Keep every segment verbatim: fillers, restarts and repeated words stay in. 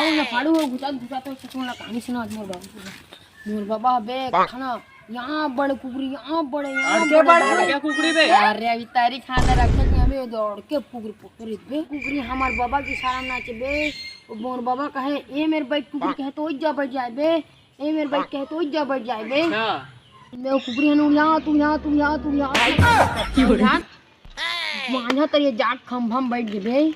ए, ना फाड़ू हो, घुसा, घुसा तो सुन ला, कहानी सुना मोर बाबा। मोर बाबा बे, खाना, यहाँ बड़े कुकरी, यहाँ बड़े, यहाँ अड़के बड़े, बड़े। अड़के कुकरी बे। अरे, अभी तारी खाना रखे थे, अबे, दौड़ के कुकरी पकड़ी बे। कुकरी हमार बाबा की सारा नाचे बे। वो मोर बाबा कहे, "ए मेरे बैठ कुकरी," कहे तो जा बैठ जाए बे। "ए मेरे बैठ," कहे तो जा बैठ जाए बे। अच्छा। मैं वो कुकरी हनु, "यहाँ तू, यहाँ तू, यहाँ तू, यहाँ तू।" मांझा तर ये जाके खंभा में बैठ गे बे।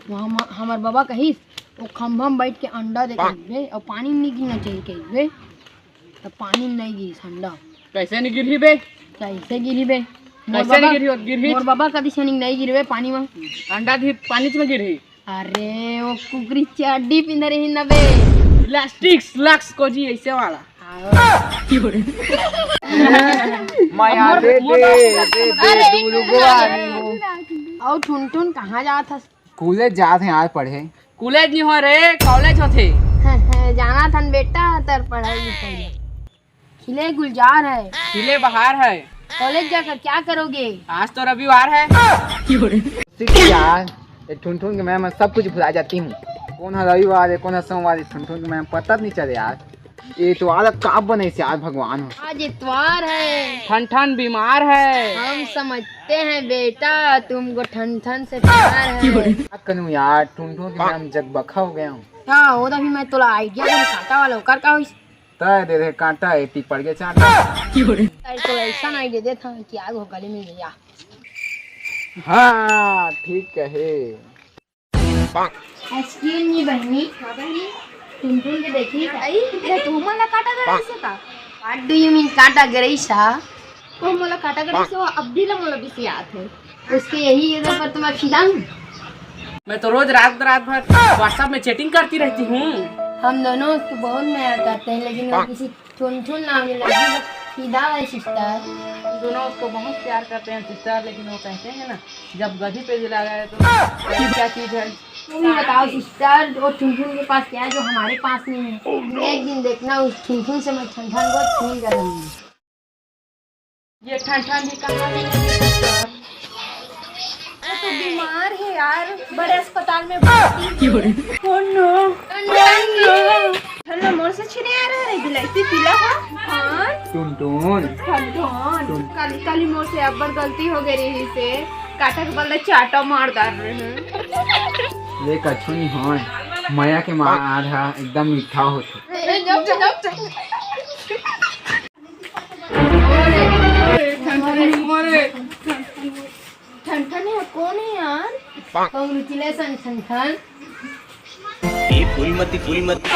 वहाँ म-, हमार बाबा कहिस, "वो खंभा में बैठ के अंडा दे," कहिस बे, "और पानी में नहीं गिरना चाहिए," कहिस बे। तो पानी में नहीं गिरिस अंडा। कैसे नहीं गिरही बे? कैसे गिरही बे? मोर कैसे नहीं बाबा, गिरही? वो गिरही? मोर बाबा कदी से नहीं, नहीं गिरबे पानी में। अंडा भी पानी में गिरही। अरे, वो कुकरी चड्डी पिंधे रही ना बे। इलास्टिक, स्लैक्स को जी, ऐसे वाला। माया दे दे, दे दे, अरे, दू रुपया नहीं हो। और ठुनठुन कहाँ जात हस? कॉलेज जात हे आज पढ़े। कॉलेज नहीं हो रे, कॉलेज होथे। जाना थन बेटा, तर पढ़ाई लिखाई। खिले गुलजार है। खिले बहार है। कॉलेज जाकर क्या करोगे? आज तो रविवार है। सीख यार, ये ठुनठुन के मैं, मैं सब कुछ भुला जाती हूँ। कौन है रविवार है, कौन है सोमवार है, ठुनठुन के मैं पता नहीं चले यार। ये तो आज का बने से यार, भगवान हो। आज इतवार है। ठन ठन बीमार है। हम समझते हैं बेटा, तुमको ठन ठन से प्यार है। क्या करूँ यार, ठुनठुन के मैं जगबखा हो गया हूँ। हाँ, वो तो अभी मैं तोला आइडिया दे काटा वाला ओकर का होइस? तय दे दे काटा, एती पड़ गया चाटा। अरे तो ऐसा नहीं दे देता कि आग हो गले में भैया। हाँ, ठीक कहे। एक्सक्यूज मी बहनी। हाँ बहनी। टुनटुन के देखी का? आई, ये तू मोला काटा करे से का? What do you mean काटा गरईसा? वो मोला काटा करे से, वो अब भी ला मोला बिसियात है। उसके यही एदा पर तो मैं फिदा हूँ। मैं तो रोज रात रात भर WhatsApp में चैटिंग करती रहती हूँ। हम दोनों उसको बहुत मया करते हैं, लेकिन वो किसी टुनटुन नाम के लड़की पर फिदा है सिस्टर। हम दोनों उसको बहुत प्यार करते हैं सिस्टर, लेकिन वो कहते हैं ना, जब गधी पे दिला गया तो क्या चीज है? तुम ही बताओ सिस्टर, वो टुनटुन के पास क्या है जो हमारे पास नहीं है? एक दिन देखना उस टुनटुन से मैं ठन ठन को छीन कर रहूंगी। ये ठन ठन भी कहाँ है? वो तो बीमार है यार, बड़े अस्पताल में भर्ती है। Oh no! Oh no! ठन मोर से छिने आ रहा है, बिलायती पीला का। हाँ। टुनटुन। ठन ठन। काली काली मोर से अब्बड़ गलती हो गई रही से। काटा के बदला चाटा मार डाल रहे हैं। ये कछु नहीं होय, मया के मार हा एकदम मीठा होथे। ठन ठन है, कौन है यार? Congratulations ठन ठन। ये फूलमती, फूलमती।